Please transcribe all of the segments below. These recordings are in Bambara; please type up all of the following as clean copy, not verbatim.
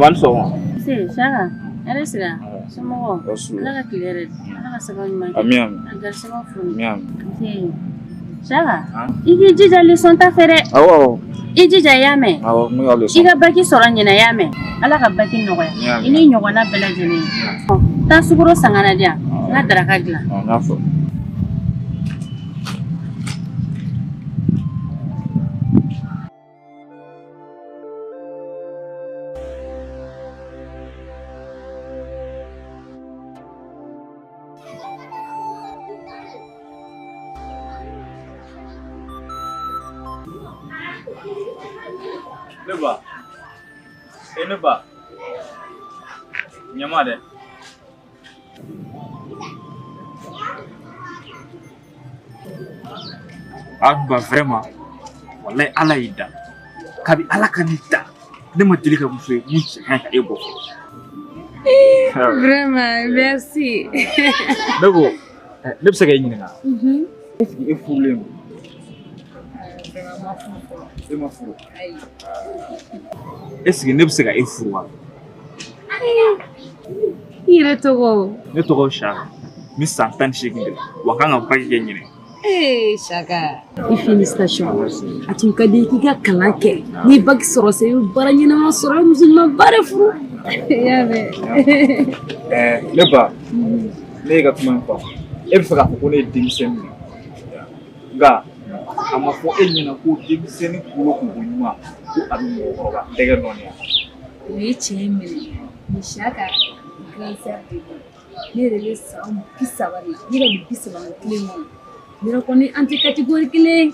Ba ni sɔgɔma. Nse Saka, hɛrɛ sira. Somɔgɔw? Ala ka tile hɛrɛ di. Ala ka sababu ɲuman kɛ. Ami ami. A garisɛgɛw foni. Ami ami. Nse Saka, i k'i jija leçon ta fɛ dɛ. Awɔ awɔ. I jija i y'a mɛn. Awɔ, n bɛ ka leçon. I ka baki sɔrɔ ɲinɛ i y'a mɛn. Ala ka baki nɔgɔya. I ni ɲɔgɔnna bɛɛ lajɛlen. Taa sukaro san ka na di yan. N ka daraka dilan. N y'a faamu. Ne ba, e ne ba, ɲama dɛ. A ba vraiment, walayi Ala y'i da. Kabi Ala ka ne da, ne ma deli ka muso ye mun cɛ ka ɲi ka e bɔ fɔlɔ. Vraiment, merci. Ne ko, ne bɛ se ka e ɲininka? Est-ce que e furulen don? E ma furu? Est-ce que ne bɛ se ka e furu wa? I yɛrɛ tɔgɔ? Ne tɔgɔ Saka. N bɛ san 18 de la. Wa n kan ka bac kɛ ɲinɛ. Ee Saka. I félicitations. A tun ka di i k'i ka kalan kɛ. N'i ye bac sɔrɔ sisan i bɛ baara ɲɛnama sɔrɔ, i bɛ muso ɲumanba de furu. I y'a mɛn. Ne ba, ne y'i ka kuma in faamu. E bɛ fɛ k'a fɔ ko ne ye denmisɛnnin de ye. Nka a ma fɔ e ɲɛna ko denmisɛnnin bolo kunko ɲuman ko a bɛ mɔgɔkɔrɔba tɛgɛ nɔɔni. O ye tiɲɛ minɛ. Mais Saka, grande sœur de don. Ne yɛrɛ bɛ san 30 de. Ne yɛrɛ bɛ 31 kɔnɔ. Yɔrɔ kɔni an tɛ catégorie kelen ye.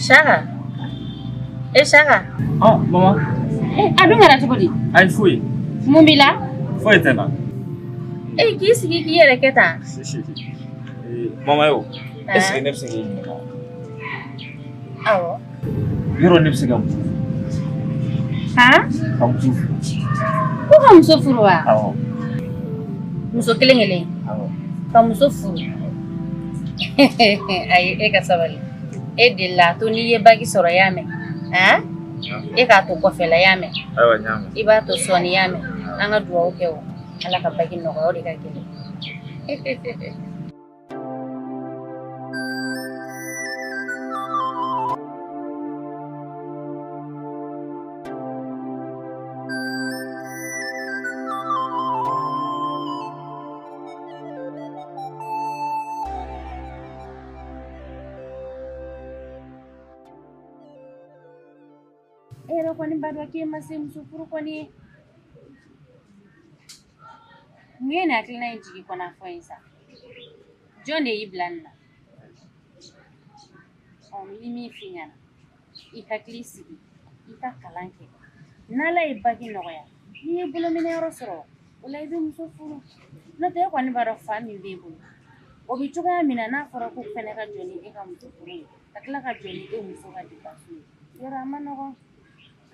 Saka, e Saka. Ɔ mama. A dun kɛra cogo di? Ayi foyi. Mun b'i la? Foyi tɛ n na. E k'i sigi k'i yɛrɛ kɛ tan. Mama yo, est ce que ne bɛ se k'i ɲininka? Awɔ. Yɔrɔ ne bɛ se ka muso furu? Han? Ka muso furu. Ko ka muso furu wa? Awɔ. Muso kelen kelen? Awɔ. Ka muso furu. Ayi e ka sabali. E delila a to n'i ye baki sɔrɔ i y'a mɛn. Han? E k'a to kɔfɛ la i y'a mɛn. Ayiwa n y'a mɛn. I b'a to sɔɔni i y'a mɛn. An ka dugawu kɛ o. Ala ka baki nɔgɔya o de ka gɛlɛn. E yɛrɛ kɔni b'a dɔn k'e ma se muso furu kɔni ye. Mun ye nin hakilina in jigin kɔnɔ a fɔ n ye sa? Jɔn de y'i bila nin na? Ɔ n bɛ min f'i ɲɛna, i hakili sigi, i ka kalan kɛ. N'Ala ye baki nɔgɔya, n'i ye bolominɛyɔrɔ sɔrɔ, o la i bɛ muso furu. N'o tɛ e kɔni b'a dɔn fa min b'e bolo, o bɛ cogoya min na n'a fɔra ko fɛnɛ ka jɔ ni e ka muso furu ye, ka tila ka jɔ ni e muso ka dépense ye, yɔrɔ a ma nɔgɔn.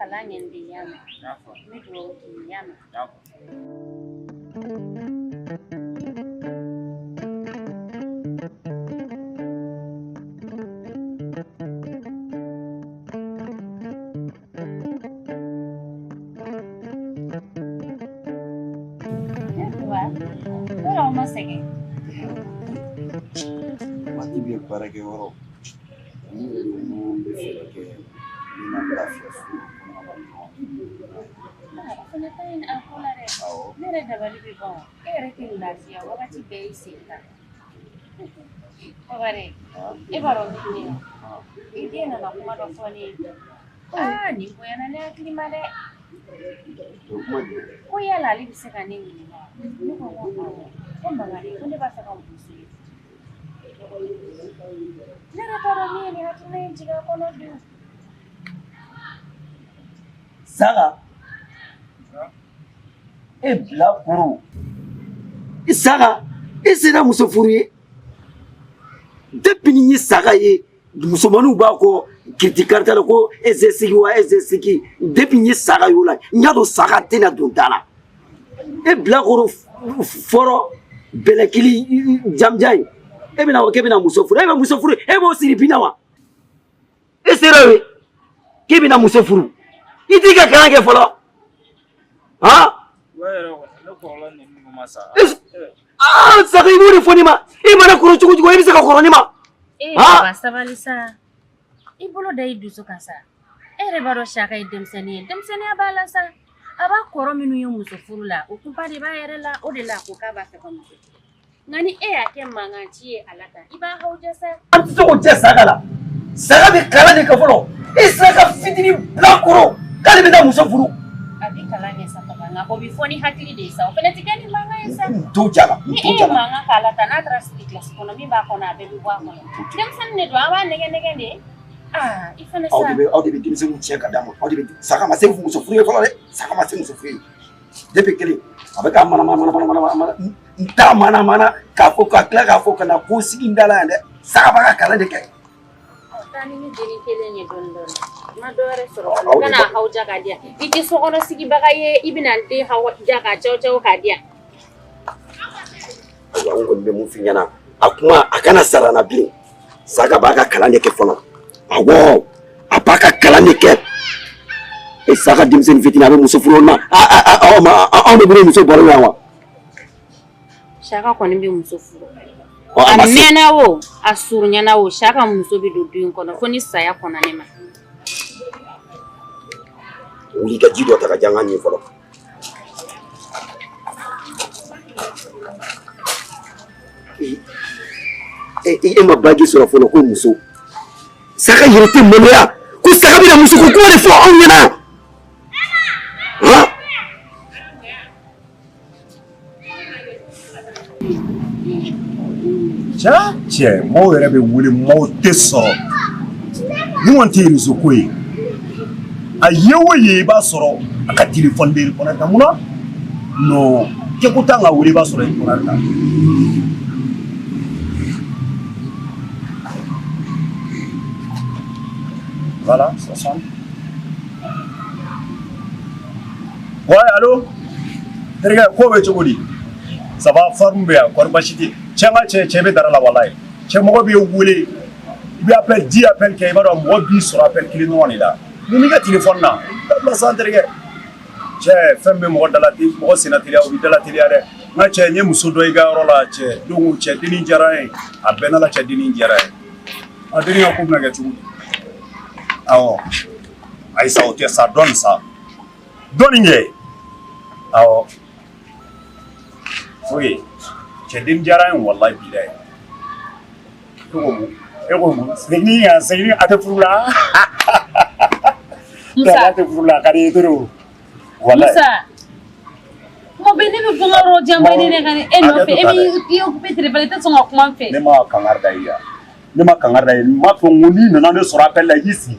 Kalan kɛ n den y'a mɛn. N bɛ dugawu k'i ye y'a mɛn. Wa, yɔrɔ aw ma sɛgɛn. Waati bɛ baarakɛyɔrɔ, ne yɛrɛ ko n bɛ fɛ ka kɛ n na lafiya so kɔnɔna na. O fana ka ɲi a ko la dɛ. Ne yɛrɛ dabali bɛ ban o. E yɛrɛ tɛ lafiya wagati bɛɛ i sen kan. Bakari, e b'a dɔn min ye, i den nana kuma dɔ fɔ ne ye. Aa, nin bonyana ne hakili ma dɛ. Ko yala ale bɛ se ka ne ɲininka? Ne ko ko awɔ. Ko Mamari, ko ne b'a fɛ ka muso ye. Ne yɛrɛ t'a dɔn min ye nin hakilina in jigin a kɔnɔ dun. Saga, e bilakoro, i Saga, e sera muso furu ye. Depuis ni n ye Saga ye, musomaninw b'a kɔ kiriti karita la ko e se sigi wa e se sigi. Depuis n ye Saga y'o la, n y'a dɔn Saga tɛna don da la. E bilakoro fɔlɔ bɛlɛkili jamujan ye. E bɛna fɔ k'e bɛna muso furu, e bɛ muso furu, e b'o siri bin na wa? E sera o ye k'e bɛna muso furu, i t'i ka kalan kɛ fɔlɔ. Han? Aa, Saga, i b'o de fɔ ne ma. E mana kɔrɔ cogo cogo, e bɛ se ka kɔrɔ ne ma. Ee baba, sabali sa. I bolo da i dusu kan sa. E yɛrɛ b'a dɔn Saka ye denmisɛnnin ye. Denmisɛnninya b'a la sa. A b'a kɔrɔ minnu ye muso furu la, o kunpa de b'a yɛrɛ la. O de la a ko k'a b'a fɛ ka muso furu. Nka ni e y'a kɛ mankan ci ye a la tan, i b'a hawuja sa. An tɛ se k'o jɛ Saga la. Saga bɛ kalan de kɛ fɔlɔ. E sera ka fitinin bilakoro k'ale bɛ taa muso furu. A bɛ kalan kɛ sa papa, nka o bɛ fɔ ni hakili de ye sa. O fana tɛ kɛ ni mankan ye sa. N t'o jala, n Ni t'o e ye jala. mankan k'a la tan, n'a taara sigi kilasi kɔnɔ, min b'a kɔnɔ a bɛɛ bɛ bɔ a kɔnɔ. Denmisɛnnin de don, an b'a nɛgɛ nɛgɛ de. Aa, i fana Aw sa. de bɛ, aw de bɛ denmisɛnninw tiɲɛ ka d'a ma. Aw de bɛ. Saga ma se muso furu ye fɔlɔ dɛ. Saga ma se muso furu ye. Depuis kelen a bɛ ka mana mana mana mana mana, n t'a mana mana k'a fɔ ka tila k'a fɔ ka na ko sigi n da la yan dɛ. Saga b'a ka kalan de kɛ. Taa ni ne dennin kelen ye dɔɔnin dɔɔnin. N ma dɔ wɛrɛ sɔrɔ. Aw de Kana ba- hawuja k'a di yan. I tɛ sokɔnɔ sigibaga ye, i bɛna n den hawuja k'a caw caw k'a di yan. Ayiwa, n kɔni bɛ mun f'i ɲɛna, a kuma a kana sara n na bilen. Saga b'a ka kalan de kɛ fɔlɔ. Awɔ, a b'a ka kalan de kɛ. E Saga denmisɛnnin fitinin, a bɛ muso furu o ma, aw ma, anw de bolo muso baro yan wa? Saka kɔni bɛ muso furu. Ɔ, a A ma se. mɛnna o, a surunyana o, Saka muso bɛ don du in kɔnɔ fo ni saya kɔnna ne ma. Wuli ka ji dɔ ta ka di an ka nin fɔlɔ. E e ma baji sɔrɔ fɔlɔ ko muso. Saga yɛrɛ tɛ maloya ko Saga bɛna muso ko kuma de fɔ anw ɲɛna. Han? Cɛ cɛ, maaw yɛrɛ bɛ wele, maaw tɛ sɔrɔ. Ni kɔni tɛ réseau ko ye, a ye o ye, i b'a sɔrɔ a ka téléphone bɛ répondeur kan. Munna non kɛko t'an ka wele, i b'a sɔrɔ répondeur kan. Voilà, ça sonne. Ouais, allô? Terikɛ, ko bɛ cogo di? Ça va, forme bɛ yan, kɔri baasi tɛ yen? Cɛ, n ka cɛ, cɛ bɛ dara la walayi. Cɛ, mɔgɔ b'i wele, i bɛ appel 10 appel kɛ, i b'a dɔn mɔgɔ b'i sɔrɔ appel kelen dɔrɔn de la. Mun b'i ka téléphone na? Dabila sa, n terikɛ. Cɛ, fɛn bɛ mɔgɔ dala, mɔgɔ senna teliya, o b'i dala teliya dɛ. N ka cɛ, n ye muso dɔ i ka yɔrɔ la cɛ. Donc cɛ, dennin diyara n ye. A bɛɛ n'a la cɛ, dennin diyara n ye. A dennin ka ko bɛna kɛ cogo di? Awɔ. Ayi sa, o tɛ sa, dɔɔnin sa. Dɔɔnin kɛ. Awɔ. Ok. Cɛ, den diyara n ye walayi bilayi. E ko mun? E ko mun? Segin kan, segin, a tɛ furu la. Musa. A tɛ furu la, a ka di n ye trop. Walayi. Musa. Kuma bɛɛ ne bɛ bɔ n ka yɔrɔ jan ba ne ka e nɔfɛ, e b'i occupé téléphone, i tɛ sɔn ka kuma n fɛ. Ne ma kangari da i ye. Ne ma kangari da i ye. N m'a fɔ n ko n'i nana ne sɔrɔ appel la, i k'i sigi.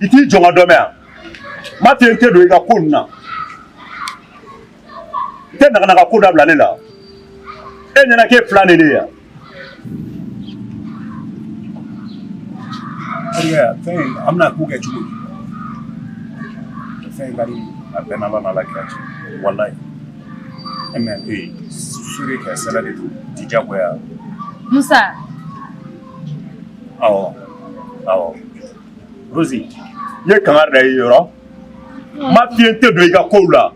I t'i jɔ n ka dɔ mɛn yan. N m'a f'i ye n tɛ don i ka ko ninnu na. I tɛ naganaga ko dabila ne la. E ɲɛna k'e filan de ne ye yan. Terikɛ, fɛn in, an bɛna ko kɛ cogo di? Fɛn in ka di, a bɛɛ n'Ala n'Ala kira cɛ. Walayi. E mɛ ee suri kɛ sɛbɛ de don, ti diyagoya. Musa. Awɔ, awɔ. Rosi, n ye kangari da i ye yɔrɔ. N m'a f'i ye n tɛ don i ka kow la.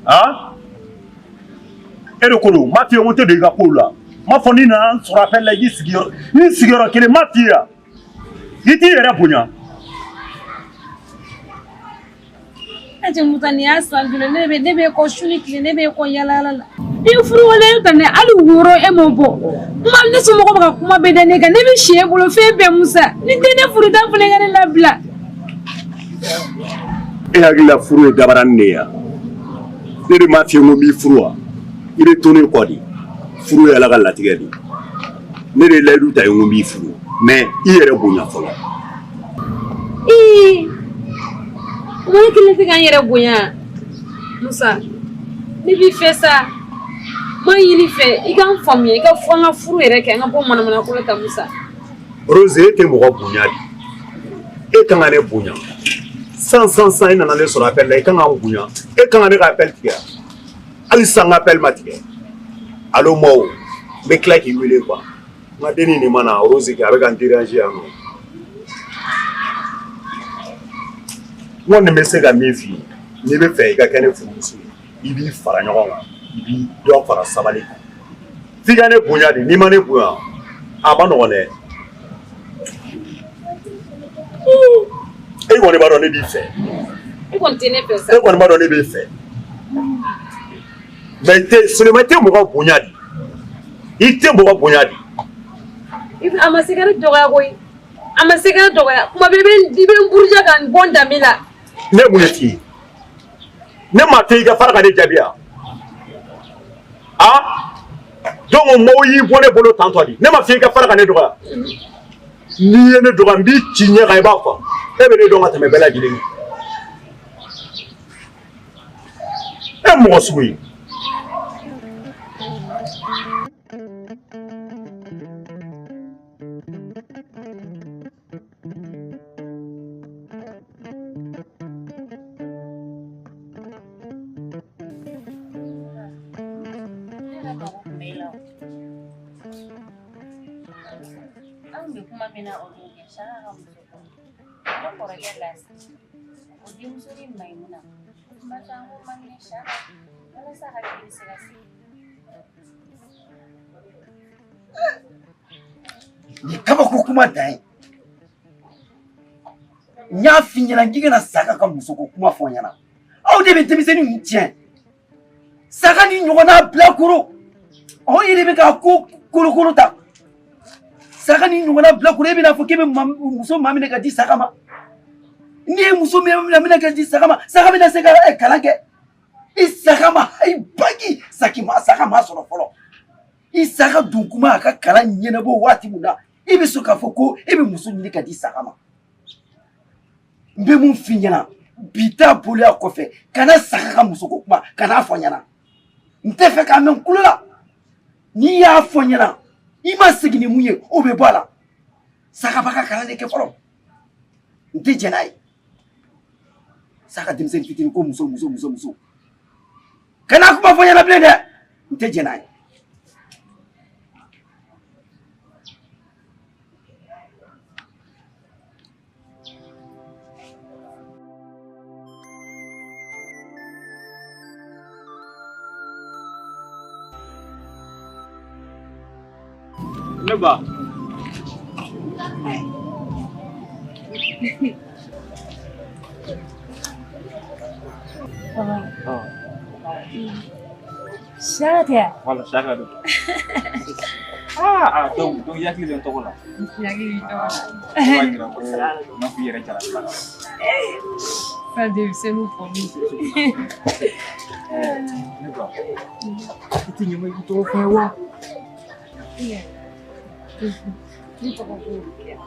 Han? E de ko don, n m'a f'i ye n ko n tɛ don i ka kow la. N m'a fɔ n'i nana n sɔrɔ appel la, i k'i sigi yɔrɔ, n'i sigiyɔrɔ kelen, n m'a f'i ye wa? I t'i yɛrɛ bonya. E cɛ Musa, nin y'a san joli? Ne bɛ kɔ su ni tile, ne bɛ kɔ yala yala la. I furu wale ta ne hali woro e m'o bɔ. Kuma ne somɔgɔw bɛ ka kuma bɛɛ da ne kan. Ne bɛ si e bolo fɛn bɛɛ Musa. Ni tɛ ne furu t'a fana ka ne labila. E hakili la furu ye dabaranin de ye wa? Ne de m'a f'i ye n ko n b'i furu wa? I bɛ to ne kɔ de. Furu ye Ala ka latigɛ de ye. Ne de ye layidu ta ye n ko n b'i furu mais i yɛrɛ bonya fɔlɔ. Ee, kuma ne kelen tɛ ka n yɛrɛ bonya. Musa, ne b'i fɛ sa. N b'a ɲini fɛ i ka n faamuya i ka an ka furu yɛrɛ kɛ an ka bɔ manamana ko la tan Musa. Rose e tɛ mɔgɔ bonya de. E kan ka ne bonya. San san san e nana ne sɔrɔ appel la i kan ka n bonya. E kan ka ne ka appel tigɛ. Hali sisan n ka appel ma tigɛ. Allo Mao, n bɛ tila k'i wele quoi. N ka dennin nin ma na Rose kɛ a bɛ ka n déranger yan nɔ. N kɔni bɛ se ka min f'i ye, n'i bɛ fɛ i ka kɛ ne furumuso ye, i b'i fara ɲɔgɔn kan, i b'i dɔ fara sabali kan. F'i ka ne bonya de, n'i ma ne bonya, a ma nɔgɔn dɛ. E kɔni b'a dɔn ne b'i fɛ. E kɔni tɛ ne fɛ sa. E kɔni b'a dɔn ne b'i fɛ. Mais tɛ Suleman i tɛ mɔgɔ bonya de. I tɛ mɔgɔ bonya de. A ma se ka ne dɔgɔya koyi. A ma se ka ne dɔgɔya. Kuma bɛɛ i bɛ n buruja ka n bɔ n danbe la. Ne ye mun de f'i ye? Ne m'a to i ka fara ka ne jaabi yan. Ah? Donc mɔgɔw y'i bɔ ne bolo tantɔ de. Ne m'a f'i ka fara ka ne dɔgɔya. N'i ye ne dɔgɔya n b'i ci ɲɛ kan i b'a fɔ. E bɛ ne dɔn ka tɛmɛ bɛɛ lajɛlen kan. E mɔgɔ sugu ye. Anw bɛ kuma min na o don kɛ Saka ka muso ko ne kɔrɔkɛ Lasi o denmusonin Mayimuna barisa an ko man kɛnɛ Saka walasa hakili bɛ se ka sigi. Nin kabako kuma dan ye. N y'a f'i ɲɛna k'i kana Saka ka musoko kuma fɔ n ɲɛna. Aw de bɛ denmisɛnnin ninnu tiɲɛ. Saka ni ɲɔgɔnna bilakoro. Aw yɛrɛ bɛ k'a ko kolokolo ta. Saka ni ɲɔgɔnna bilakoro e bɛna fɔ k'e bɛ muso maa minɛ ka di Saka ma. N'i ye muso minɛ ka di Saka ma, Saka bɛna se ka kalan kɛ. I Saka ma i baki saki ma Saka ma sɔrɔ fɔlɔ. I Saka dun kuma a ka kalan ɲɛnabɔ waati min na, e bɛ sɔn k'a fɔ ko e bɛ muso ɲini ka di Saka ma. N bɛ mun f'i ɲɛna bi ta boloya kɔfɛ kana Saka ka musoko kuma kan'a fɔ n ɲɛna. N tɛ fɛ k'a mɛn n tulo la. N'i y'a fɔ n ɲɛna i ma segin ni mun ye o bɛ bɔ a la. Saka b'a ka kalan de kɛ fɔlɔ. N tɛ jɛn n'a ye. Saka denmisɛnnin fitinin ko muso muso muso muso. Kana kuma fɔ n ɲɛna bilen dɛ. N tɛ jɛn n'a ye. Ne ba. Saka tɛ wa? Voilà, Saka don. Ah, donc i hakili bɛ n tɔgɔ la. I hakili b'i tɔgɔ la. O b'a jira ko n'a fɔ i yɛrɛ jara la. Fa denmisɛnninw fɔ min. Ne ba, i tɛ ɲuman i tɔgɔ fɔ n ye wa? Ne tɔgɔ ko Rokiya.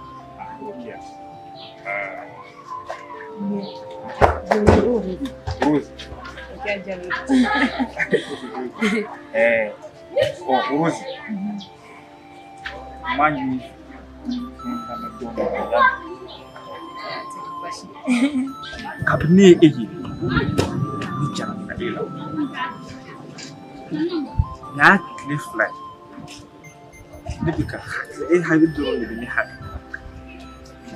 Rokiya. Rose. Rose. Rokiya Jalo. Ɔ Rose. N b'a ɲini n lamɛn dɔɔnin. Kabini ne ye e ye, ne jarabila e la. Nin y'a tile 2 ye. Ne bɛ ka hakili, e hakili dɔrɔn de bɛ ne hakili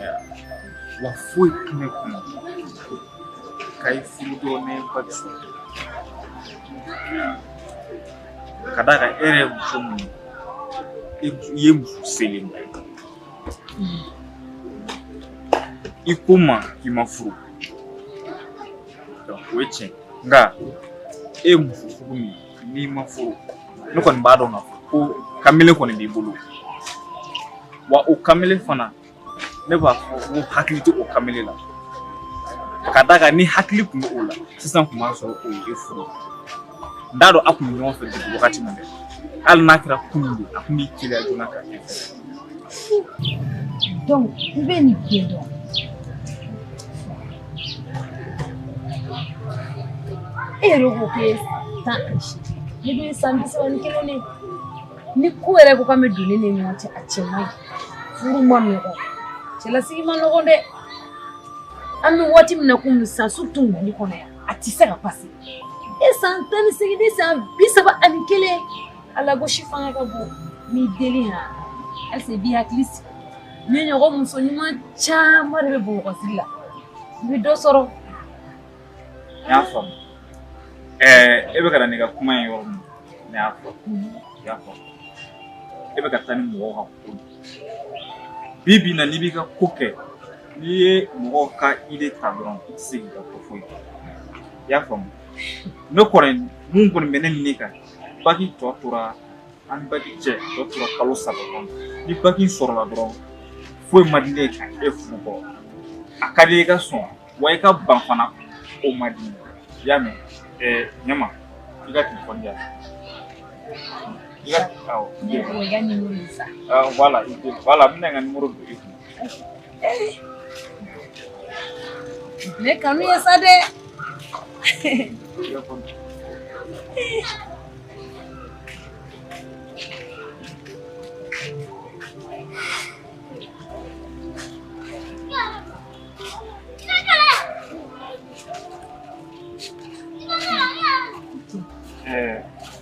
la. Wa foyi tɛ ne kun ka i furu dɔrɔn ne ye baki sɔrɔ. Ka d'a kan e yɛrɛ ye muso min ye, i ye muso selenba ye. I ko n ma k'i ma furu. Donc o ye tiɲɛ ye. Nka e ye muso sugu min ye, n'i ma furu, Ne kɔni b'a dɔn k'a fɔ ko kamalen kɔni b'i bolo. Wa o kamalen fana, ne b'a fɔ ko hakili tɛ o kamalen la. Ka d'a kan ni hakili tun bɛ o la, sisan tun b'a sɔrɔ o ye e furu. N t'a dɔn a tun bɛ ɲɔgɔn fɛ depuis wagati min dɛ. Hali n'a kɛra kunun de, a tun b'i teliya joona ka e furu. Donc, i bɛ nin bɛɛ dɔn. E yɛrɛ ko k'e ye 18, ne dun ye san 31 de ye. Ni ko yɛrɛ ko k'an bɛ don ne ni ɲɔgɔn cɛ, a cɛ man ɲi. Furu ma nɔgɔn, cɛlasigi ma nɔgɔn dɛ. An bɛ waati min na komi sisan, surtout Mali kɔnɔ yan, a tɛ se ka passer. E san 18, ne san 31, a lagosi fanga ka bon. N b'i deli han, halisa i b'i hakili sigi. Ne ɲɔgɔn muso ɲuman caman de bɛ Bamakɔ sigi la. I bɛ dɔ sɔrɔ. N y'a faamu. E bɛ ka na n'i ka kuma ye yɔrɔ min na, ne y'a faamu. I y'a faamu. E bɛ ka taa ni mɔgɔw ka ko ye. Bi bi in na, n'i b'i ka ko kɛ, n'i ye mɔgɔw ka idée ta dɔrɔn, i tɛ se k'i ka ko foyi kɛ. I y'a faamu. Ne kɔni, mun kɔni bɛ ne ni kan, baki tɔ tora an ni baki cɛ tɔ tora kalo 3 dɔrɔn. Ni baki sɔrɔla dɔrɔn, foyi man di ne ye ka e furu kɔ. A ka di i ka sɔn, wa i ka ban fana, o man di n ye. I y'a mɛn? Ɲama, i ka telefɔni di yan. I ka awɔ. Ne ko i ka numéro di sa. Voilà, voilà, n bɛna n ka numéro don i kun. Ne kanu ye sa dɛ.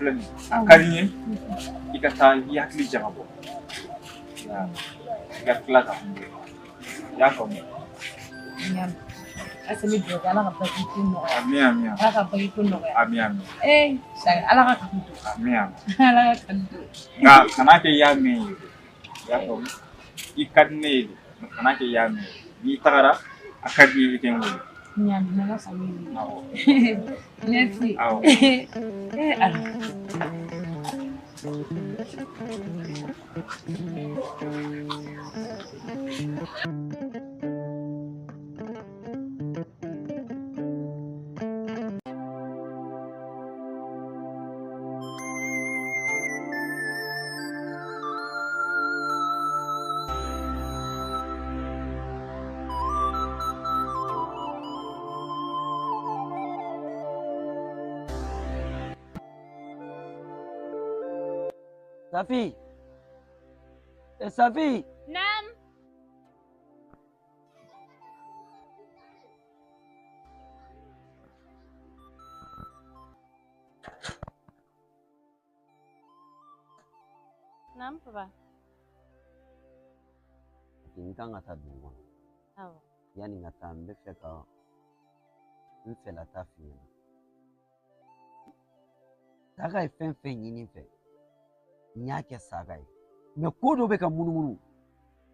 Filɛ nin ye, a ka di n ye i ka taa i hakili jagabɔ. I ka tila ka n wele. I y'a faamu? Halisa n bɛ dugawu kɛ Ala ka baki ko nɔgɔya. Ami ami. Ala ka baki ko nɔgɔya. Ami ami. Sari, Ala ka kanu don. Ami ami. Ala ka kanu don. Nka kana kɛ i y'a mɛn ye. I y'a faamu? I ka di ne ye de, nka kana kɛ i y'a mɛn ye. N'i tagara, a ka di i ye i kɛ n wele. N y'a mɛn, n'Ala sɔnna i ma. Awɔ. Merci. Awɔ. Ala. Safi. Safi. Naam. Naam, papa. N kan ka taa dugu kɔnɔ. Awɔ. Yanni n ka taa, n bɛ fɛ ka n fɛla ta f'i ɲɛna. Saga ye fɛn fɛn ɲini n fɛ, n y'a kɛ saga ye. Mɛ ko dɔ bɛ ka munumunu.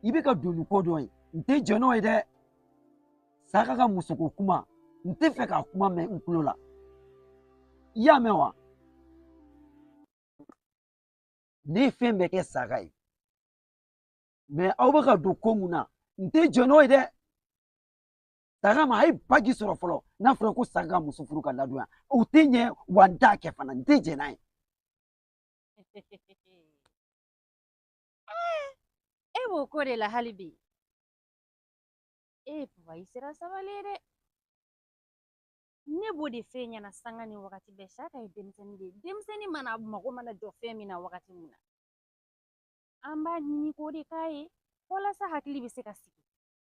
I bɛ ka don ni ko dɔ ye, n tɛ jɛn n'o ye dɛ. Saga ka musoko kuma, n tɛ fɛ k'a kuma mɛn n tulo la. I y'a mɛn wa? Ne ye fɛn bɛɛ kɛ saga ye. Mɛ aw bɛ ka don ko mun na, n tɛ jɛn n'o ye dɛ. Saga ma a ye baji sɔrɔ fɔlɔ, n'a fɔra ko saga ka muso furu ka ladon yan, o tɛ ɲɛ wa n t'a kɛ fana, n tɛ jɛn n'a ye. E b'o ko de la hali bi. Papa, i sera sabali ye dɛ. Ne b'o de f'e ɲɛna sanga ni wagati bɛɛ, Saka ye denmisɛnnin de ye. Denmisɛnnin mana mago mana jɔ fɛn min na wagati min na, an b'a ɲini k'o de k'a ye walasa hakili bɛ se ka sigi.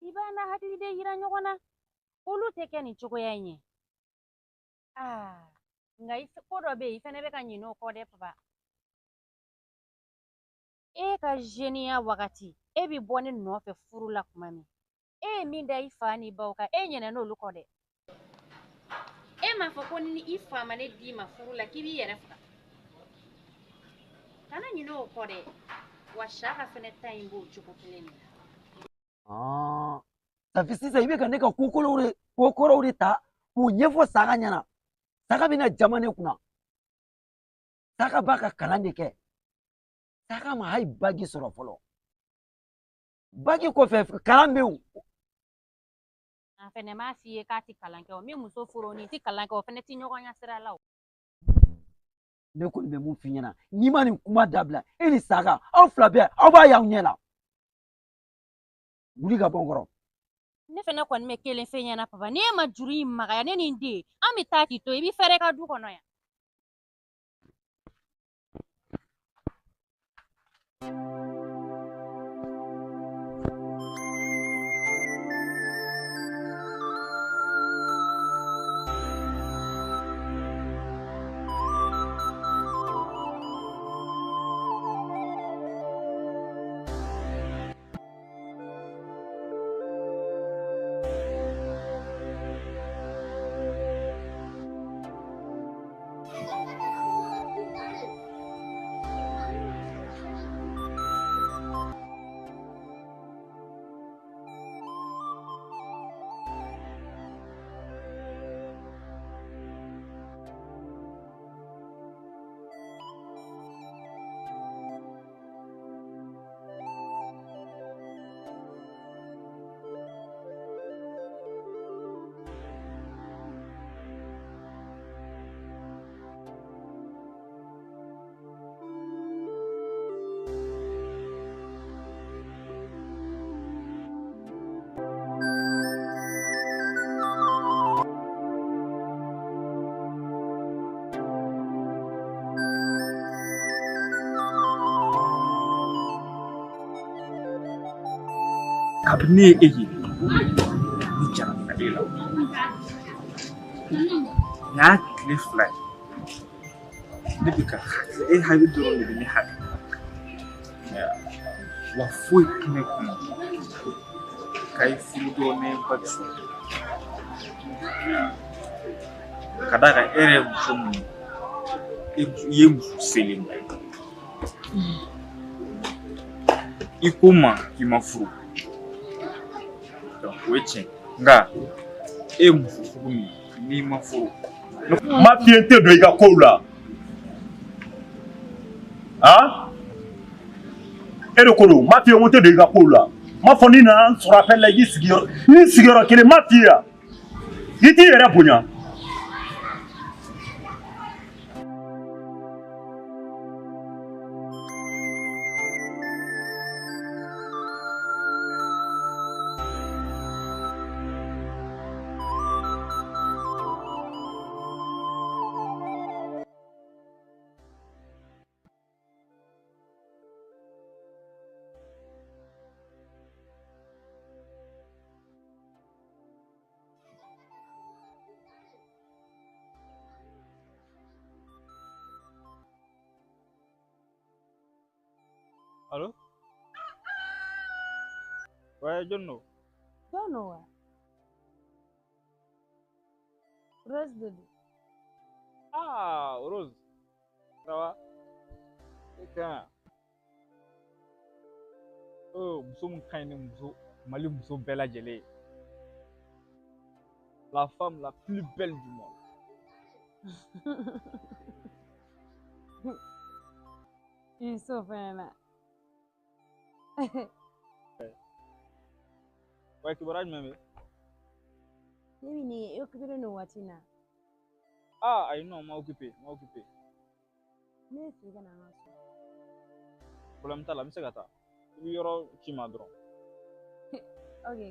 I b'a n'a hakili de yira ɲɔgɔn na. Olu tɛ kɛ nin cogoya in ye. Nka ko dɔ bɛ yen, i fɛnɛ bɛ ka ɲinɛ o kɔ dɛ, papa. E ka jeniya wagati, e bɛ bɔ ne nɔfɛ furu la tuma min, e ye min da i fa n'i baw kan, e ɲinɛna olu kɔ dɛ. E m'a fɔ ko ni i fa ma ne d'i ma furu la k'i b'i yɛrɛ faga. Kana ɲinɛ o kɔ dɛ. Wa Saka fɛnɛ ta in b'o cogo kelen de la. Safi, sisan i bɛ ka ne ka ko kɔrɔw de ta k'o ɲɛfɔ Saga ɲɛna. Saga bɛna jama ne kunna. Saka b'a ka kalan de kɛ. Saka ma hali bagi sɔrɔ fɔlɔ. Bagi kɔfɛ kalan bɛ yen. A fɛnɛ m'a f'i ye k'a ti kalan kɛ o, min muso furu o ni ti kalan kɛ o fɛnɛ ti ɲɔgɔn ɲɛ sira la o. Ne kɔni bɛ mun f'i ɲɛna, n'i ma nin kuma dabila, e ni Saka aw fila bɛɛ aw b'a y'aw ɲɛ la. Wuli ka bɔ n kɔrɔ. Ne fɛnɛ kɔni bɛ kelen f'e ɲɛna papa, n'e ma juru in magaya ne ni n den, an bɛ taa k'i to i bɛ fɛrɛ i ka du kɔnɔ yan. Kabini ne ye e ye, ne jarabila e la. Nin y'a tile 2 ye, ne bɛ ka hakili, e hakili dɔrɔn de bɛ ne hakili la. Wa foyi tɛ ne kun ka i furu dɔrɔn ne ye baki sɔrɔ. Ka d'a kan e yɛrɛ ye muso min ye, i ye muso selenba ye. I ko n ma k'i ma furu. O ye tiɲɛ, nka e ye muso sugu min ye n'i ma furu. N m'a f'i ye n tɛ don i ka kow la. Han? E de ko don, n m'a f'i ye ko n tɛ don i ka kow la. N m'a fɔ n'i nana n sɔrɔ appel la i k'i sigi yɔrɔ, n'i sigiyɔrɔ kelen n m'a f'i ye wa? I t'i yɛrɛ bonya. Allo? Ouais, jɔn don? Jɔn don wa? Rose de don. Ah, Rose. Ça va? E ka ɲi. Oh, muso min ka ɲi ni muso Mali muso bɛɛ lajɛlen ye. La femme la plus belle du monde. I s'o fɛnɛ na. Ouais, kibaruya jumɛn bɛ? Ne bɛ nin e occupé don waati in na. Ah, ayi non, ma occupé, ma occupé. Ne ye f'i ka na an ka so. Problème t'a la, n bɛ se ka taa. I bɛ yɔrɔ ci n ma dɔrɔn. Ok.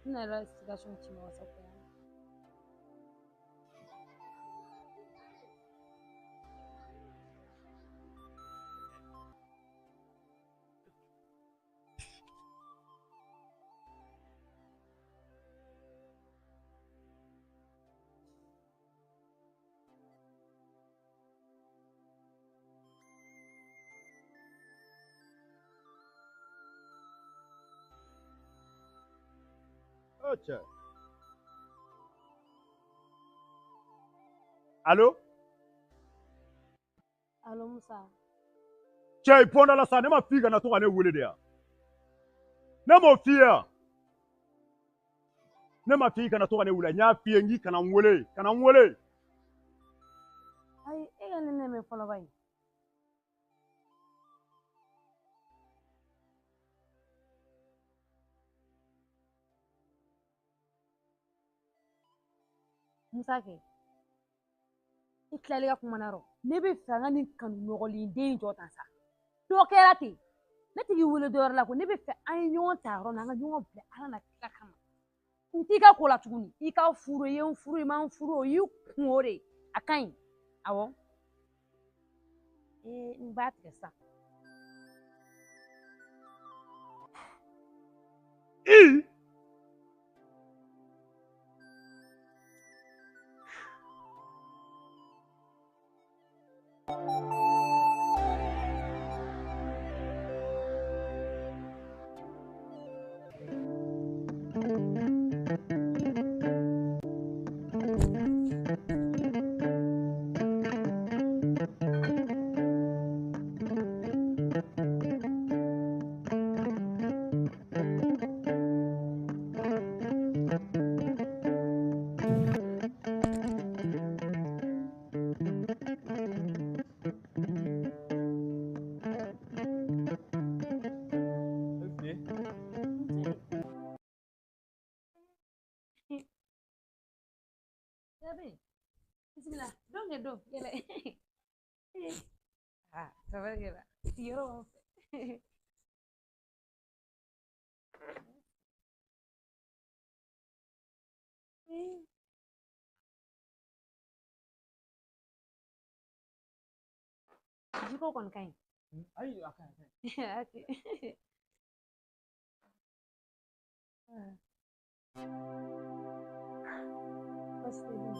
N bɛna yɔrɔ situation ci ma WhatsApp la. Cɛ. Allo? Allo Musa. Cɛ i bɔnda la sa, ne ma f'i kana to ka ne wele de ya. Ne m'o f'i ye wa? Ne ma f'i kana to ka ne wele, n y'a f'i ye n k'i kana n wele, kana n wele. Ayi, e ka ne nɛmɛ fɔlɔ ba ye. Musa kɛ i tilali ka kuma na rɔ ne bɛ fɛ an ka nin kanu nɔgɔlen den in jɔ tan sa dɔ kɛra ten ne tigi wele dɔ wɛrɛ la ko ne bɛ fɛ an ye ɲɔgɔn ta yɔrɔ min na an ka ɲɔgɔn bila Ala na kira kama n t'i ka ko la tuguni i ka furu i ye n furu i ma n furu o y'i kun o de ye a ka ɲi awɔ ee n b'a tigɛ sisan. Bismillah, don kɛ don yɛlɛ. Ah, tabarikala. Yɔrɔ b'an fɛ. Jiko kɔni ka ɲi. Ayi, a ka ɲi. Ok. Baasi tɛ yen.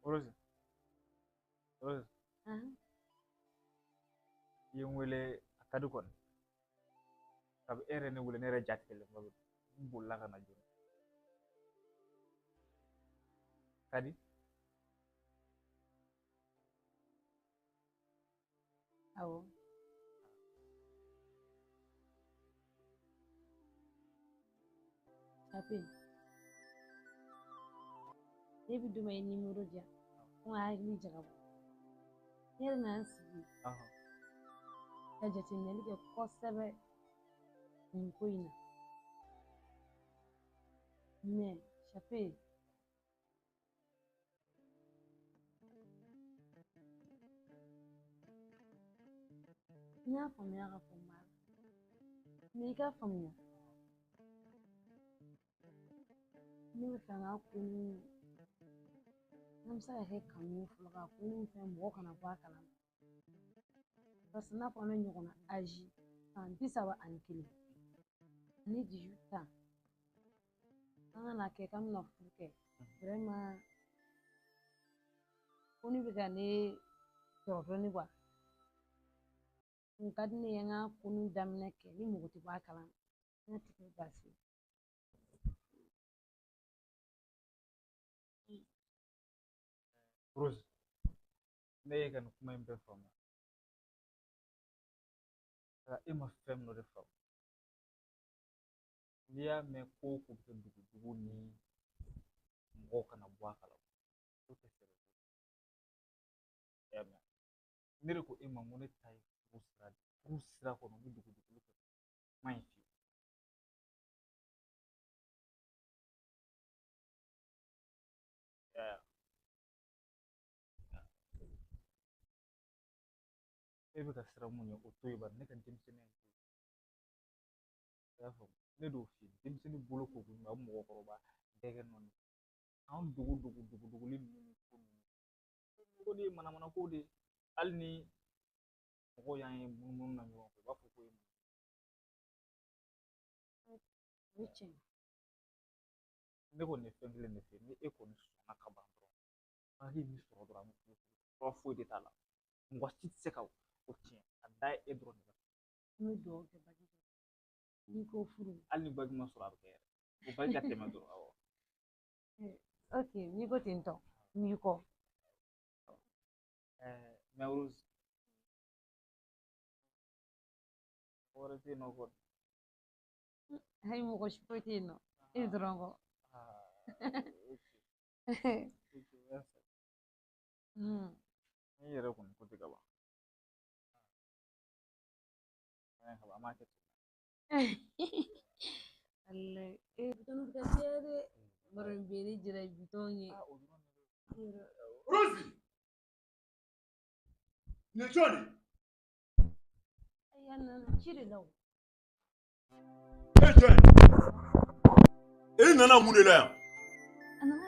Rose, Rose, i ye n wele a ka di kɔni. Kabi e yɛrɛ ne wele ne yɛrɛ jatigɛlen ba don. N bolila ka na joona. Ka di? Awɔ. Sape. Ne bɛ d'u ma i ye nimoro di yan. Ko n ka hakili jagabɔ. Ne yɛrɛ nana n sigi ka jateminɛli kɛ kosɛbɛ nin ko in na. Mais Sape, n y'a faamuya k'a fɔ n b'a la. Mais i k'a faamuya. Ne bɛ fɛ an ka ko ni an bɛ se ka kɛ kanu ye fɔlɔ ka ko ni fɛn mɔgɔ kana bɔ a kalama. Parce que n'a fɔ an bɛ ɲɔgɔn na âge san 31 ani 18 ans an kana kɛ k'an bɛna furu kɛ vraiment ko ne bɛ ka ne tɔɔrɔ dɔɔnin quoi. Kun ka di ne ye an ka ko ni daminɛ kɛ ni mɔgɔ tɛ bɔ a kalama n'a tɛ kɛ baasi ye. Rose, ne ye ka nin kuma in bɛɛ faamuya. Nka e ma fɛn min dɔ de faamu. N'i y'a mɛn ko o ko bɛ kɛ dugudugu ni mɔgɔw kana bɔ a kalama, o tɛ sɛbɛ ko ye. I y'a mɛn? Ne de ko e ma n ko ne ta ye furu sira de ye. Furu sira kɔnɔ ni dugudugu tɛ kuma in fiyewu. I y'a ye? E bɛ ka siran mun ɲɛ o to yen bari ne ka denmisɛnninya in to yen. I y'a faamu? Ne d'o f'i ye denmisɛnnin bolo ko ko ɲuman a bɛ mɔgɔkɔrɔba dɛgɛ nɔɔni. Anw dogo dogo dogo dogoli ninnu ni ko ninnu. O de ye manamana ko de ye. Hali ni mɔgɔw y'an ye munumunu na ɲɔgɔn fɛ u b'a fɔ ko ye mun. O ye tiɲɛ ye. Ne kɔni ye fɛn kelen de fɛ, ni e kɔni sɔnna ka ban dɔrɔn, bagi min sɔrɔ dɔrɔn, an bɛ furu sɔrɔ, foyi de t'a la. Mɔgɔ si tɛ se ka o tiɲɛ, a da ye e dɔrɔn de la. An bɛ dugawu kɛ bagi n'i ko furu. Hali ni bagi ma sɔrɔ a bɛ kɛ yɛrɛ. O bagi ka tɛmɛ dɔrɔn, awɔ. Ok, n'i ko ten tɔ, n b'i kɔ. Mais Rose, wɛrɛ tɛ yen nɔ kɔni. Ayi, mɔgɔ si foyi tɛ yen nɔ, e dɔrɔn kɔ. Ok. Ok, merci. Ni yɛrɛ kɔni ko tɛ ka ban. An b'a kɛ ten. Wallahi, e bitɔn bɛ ka caya dɛ. Baro in bɛɛ ne jɛra bitɔn ye. Rosi! Nin ye jɔn de ye? Ayi, a nana ci de la o. E ye jɔn ye? E nana mun de la yan? A nana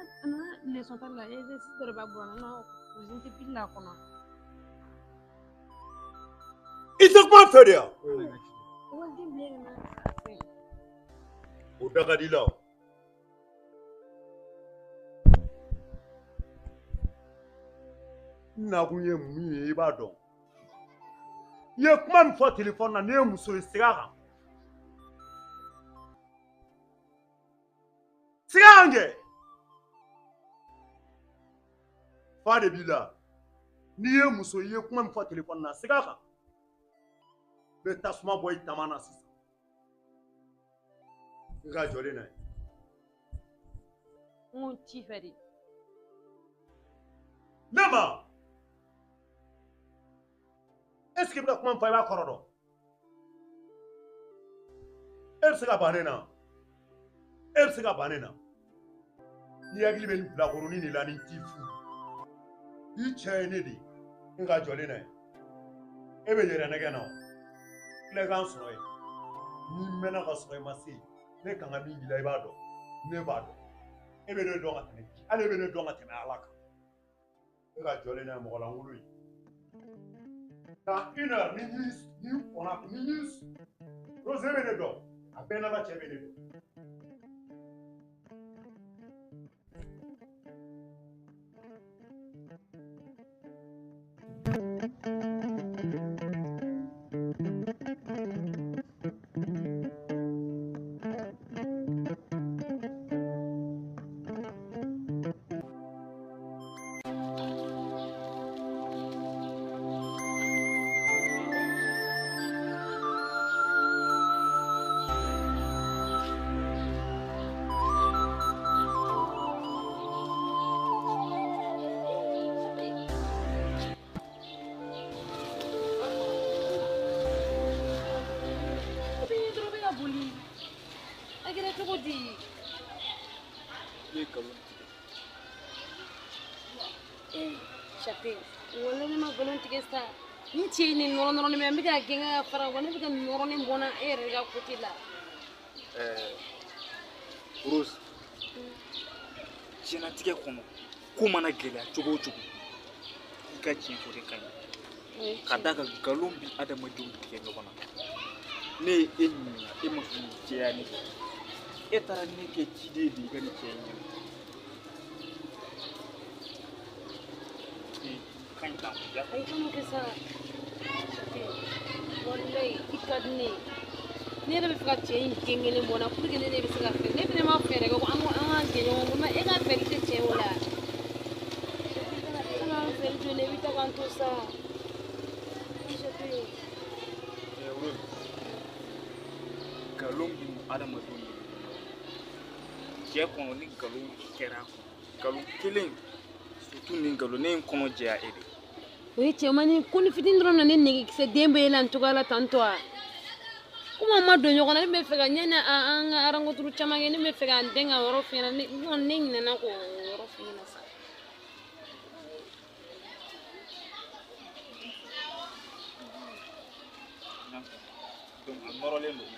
leçon ta la, exercice dɔ de b'a bolo, a nana o tɛ pili la kɔnɔ. I tɛ kuma n fɛ de yan? Waliden bilen ka na fɛn. O da ka di i la o. N nakun ye mun ye i b'a dɔn. I ye kuma min fɔ telefɔni na, ne ye muso ye, segin a kan. Segin a kan kɛ. Fa de b'i la. N'i ye muso ye, i ye kuma min fɔ telefɔni na, segin a kan. N bɛ tasuma bɔ i tama na sisan. N ka jɔlen na ye. N ko ci fɛ de. Ne ma. Est ce que i bɛna kuma min fɔ i b'a kɔrɔ dɔn? E bɛ se ka ban ne na? E bɛ se ka ban ne na? N'i hakili bɛ nin bilakoronin de la ni t'i furu. I cɛ ye ne de ye. N ka jɔlen na ye. E bɛ yɛrɛ nɛgɛ na o. Tila i k'an sɔrɔ yen. N'i mɛnna ka sɔrɔ i ma se yen, ne kan ka min k'i la i b'a dɔn. Ne b'a dɔn. E bɛ ne dɔn ka tɛmɛ, hali e bɛ ne dɔn ka tɛmɛ Ala kan. E ka jɔlen na ye mɔgɔ lankolon ye. Dans une heure, ni ni kɔnna ni Rose bɛ ne dɔn, a bɛɛ n'Ala cɛ bɛ ne dɔn. A kɛra cogo di? Ne ye nkalon tigɛ. Eh, Chape, wala ne ma nkalon tigɛ sa. Ni cɛ ye nin nɔrɔ nɔrɔ min, n bɛ ka gɛn ka fara wa ne bɛ ka nɔrɔnin bɔ n na e yɛrɛ ka côté la. Rose, diɲɛlatigɛ kɔnɔ, ko mana gɛlɛya cogo o cogo, i ka tiɲɛ fɔ de ka ɲi. Ka d'a kan nkalon bi adamadenw tigɛ ɲɔgɔn na. Ne ye e ɲininka, e ma sɔn k'i jɛya ne fɛ. E taara ne kɛ ciden de ye i ka nin cɛ in ɲɛna. Ka ɲi tan. Ayi, kan'o kɛ sa. Chape, walayi i ka di ne ye. Ne yɛrɛ bɛ fɛ ka cɛ in den kelen bɔ n na pour que ne de bɛ se ka fɛɛrɛ. Ne fɛnɛ ma fɛɛrɛ kɛ ko an k'an jɛ ɲɔgɔn bolo, mais e ka fɛɛrɛ tɛ tiɲɛ o la. Chape, kana an fɛɛrɛ jɔ ne, i bɛ taa k'an to sa. Chape. Rose, nkalon bi adamadenw de. Cɛ kɔnɔ ni nkalon kɛra a kɔnɔ, nkalon kelen, surtout ni nkalon, ne ye n kɔnɔ jɛya e de. O ye cɛmannin ko ni fitinin dɔrɔn na ne nɛgɛkisɛ den bɛ e la nin cogoya la tantɔ a. Komi an ma don ɲɔgɔn na, ne bɛ fɛ ka ɲani an ka rencontre caman kɛ, ne bɛ fɛ ka n den ka yɔrɔ f'i ɲɛna, ne kɔni ne ɲinɛna k'o yɔrɔ f'i ɲɛna sa. Donc a nɔrɔlen don.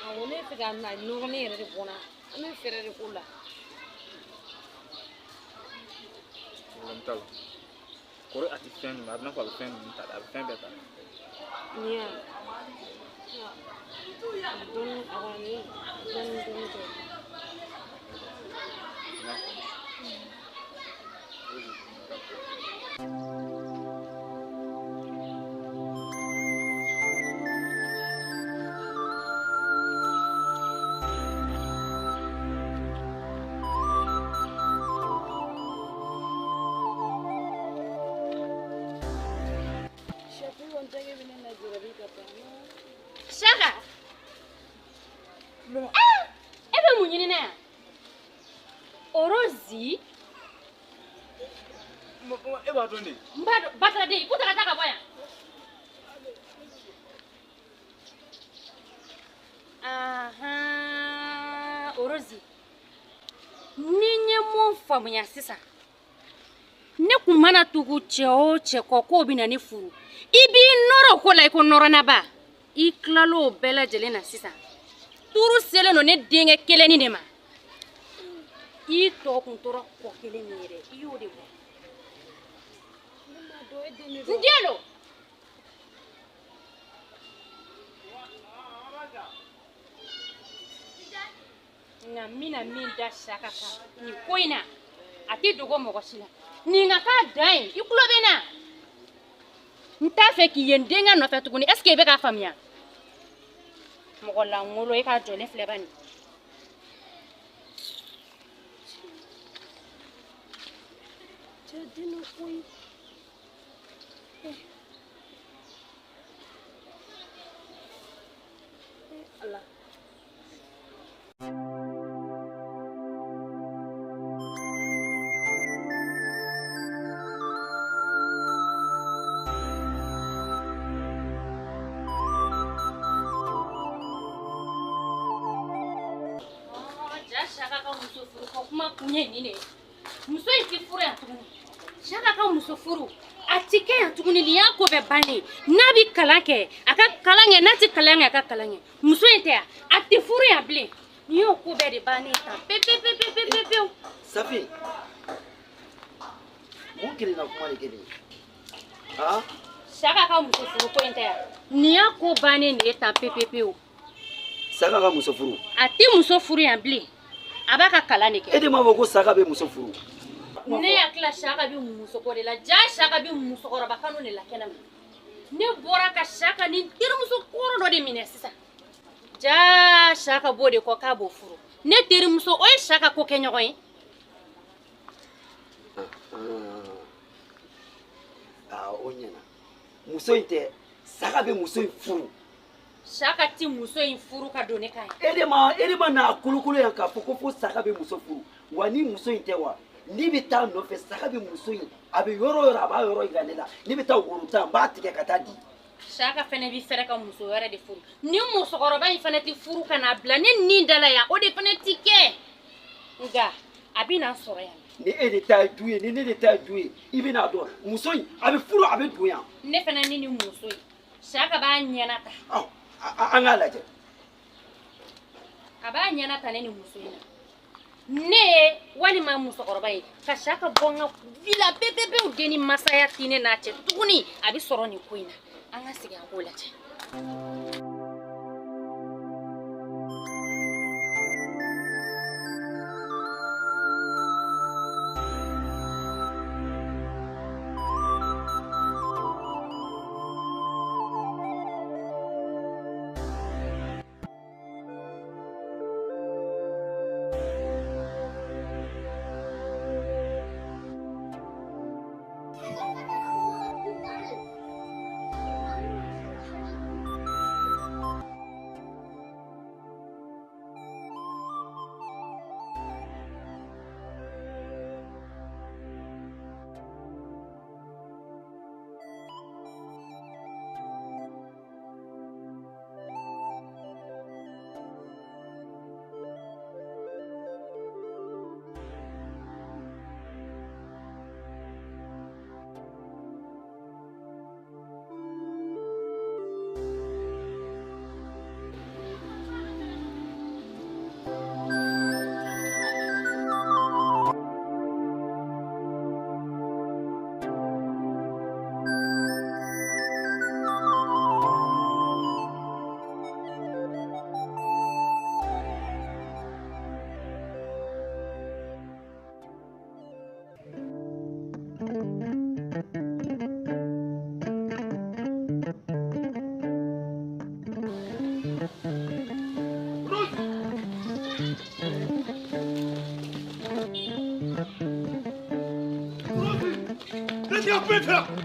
Awɔ, ne bɛ fɛ ka nɔrɔlen yɛrɛ de bɔ n na. An bɛ fɛɛrɛ de k'o la. Problème t'a la. Kɔrɔ a tɛ fɛn ninnu, a bɛ n'a fɔ a bɛ fɛn ninnu ta dɛ, a bɛ fɛn bɛɛ ta. Nin ya dɔɔni, a kɔni dɔɔni dɔɔni tɛ. I y'a faamu. Saka! Ah! E bɛ mun ɲini na yan? Orozi? E b'a dɔn de? N b'a dɔn, Bataraden, i ko ta ka taa ka bɔ yan. Ahan, Orozi. Ni n ye mun faamuya sisan, ne kun mana tugu cɛ o cɛ kɔ k'o bɛ na ne furu, i b'i nɔrɔ o ko la i ko nɔrɔnaba. I tilal'o bɛɛ lajɛlen na sisan, turu selen don ne denkɛ kelennin de ma. I tɔ kun tora kɔ kelen min ye dɛ, i y'o de bɔ. N den don. Nka n bɛna min da Saka kan nin ko in na, a tɛ dogo mɔgɔ si la. Nin ka k'a dan ye, i tulo bɛ n na. N t'a fɛ k'i ye n denkɛ nɔfɛ tuguni, est ce que i bɛ k'a faamuya? Mɔgɔ lankolon, e k'a jɔlen filɛ bani. Cɛ den dɔ koyi. Ala. Ja Saka ka muso furu ko kuma kun ye nin de ye. Muso in tɛ furu yan tuguni. Saka ka muso furu a ti kɛ yan tuguni, nin y'a ko bɛɛ bannen ye. N'a bɛ kalan kɛ a ka kalan kɛ, n'a tɛ kalan kɛ a ka kalan kɛ. Muso in tɛ yan, a tɛ furu yan bilen. Nin y'o ko bɛɛ de bannen ye tan pewu pewu pewu pewu pewu. Safi, mun kelenna kuma de kɛ nin ye? Han? Saka ka muso furu ko in tɛ yan, nin y'a ko bannen de ye tan pewu pewu pewu. Saka ka muso furu? A tɛ muso furu yan bilen, a b'a ka kalan de kɛ. E de m'a fɔ ko Saka bɛ muso furu? Ne hakili la Saka bɛ musoko de la, ja Saka bɛ musokɔrɔba kanu de la kɛnɛ ma. Ne bɔra ka Saka ni terimuso kɔrɔ dɔ de minɛ sisan. Ja Saka b'o de kɔ k'a b'o furu. Ne terimuso, o ye Saka ko kɛ ɲɔgɔn ye. Aa, o ɲɛna. Muso in tɛ, Saka bɛ muso in furu. Saka ti muso in furu ka don ne kan ye. E de ma n'a kolokolo yan k'a fɔ ko fo Saka bɛ muso furu. Wa ni muso in tɛ wa, n'i bɛ taa nɔfɛ Saka bɛ muso in, a bɛ yɔrɔ o yɔrɔ a b'a yɔrɔ yira ne la. N'i bɛ taa woro ta, n b'a tigɛ ka taa di. Saka fɛnɛ bɛ fɛrɛ ka muso wɛrɛ de furu. Ni musokɔrɔba in fɛnɛ tɛ furu ka n'a bila ne nin da la yan, o de fɛnɛ ti kɛ. Nka a bɛ n'a sɔrɔ yan. Ni e de ta ye du ye, ni ne de ta ye du ye, i bɛ n'a dɔn muso in a bɛ furu, a bɛ don yan. Ne fɛnɛ ni nin muso in, Saka b'a ɲɛna ta. Ɔ, an k'a lajɛ. A b'a ɲɛna ta ne ni muso in na. Ne ye walima musokɔrɔba ye ka Saka bɔ n ka villa pewu pewu den ni masaya ti ne n'a cɛ tuguni, a bɛ sɔrɔ nin ko in na. An ka segin an k'o lajɛ. kuma in fɛ.